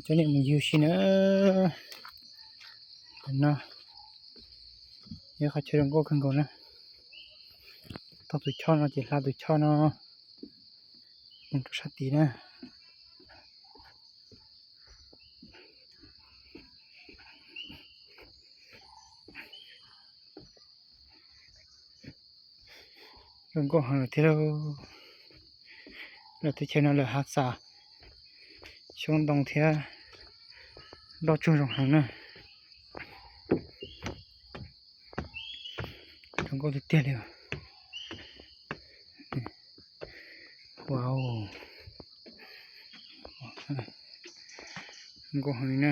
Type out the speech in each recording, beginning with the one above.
Coj nej mus ywg si na. Tam no yog qhov chaw zoo nkauj kawg nkaus na. Taug tus choj no ces hla tus choj no mus rau sab tid na. Zoo nkauj heev lawm thiab lauj. Lawv teb chaws no lawv hav txas, xyoob ntoo thiab nroj tsuag zoo heev na. Zoo nkauj tiag tiag li. Wow, zoo nkauj heev li na.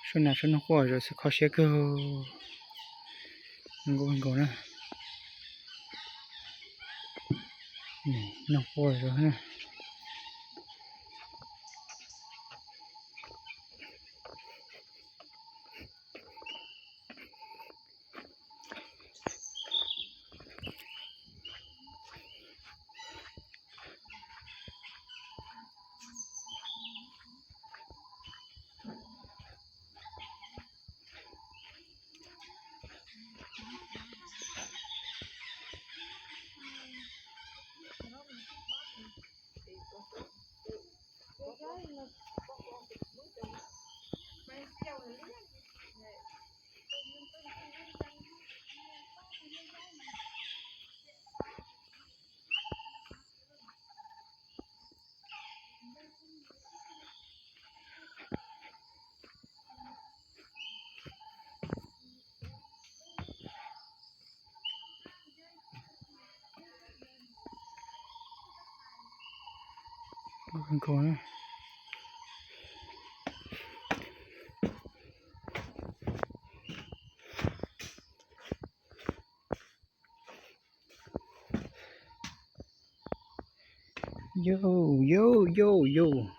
Suab nas suab noog quaj zom zaws kho siab kawg. Zoo nkauj kawg nkaus na. Noog quaj zom zaws na. Yus, yus, yus, yus,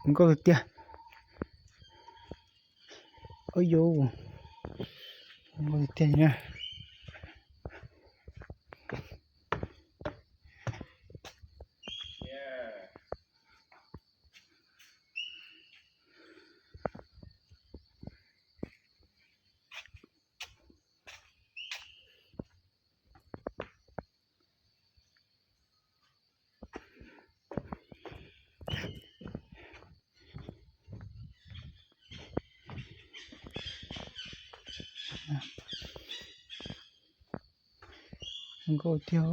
nkauj tiag tiag. Ua yus, nkauj tiag tiag na. Nkauj tiag.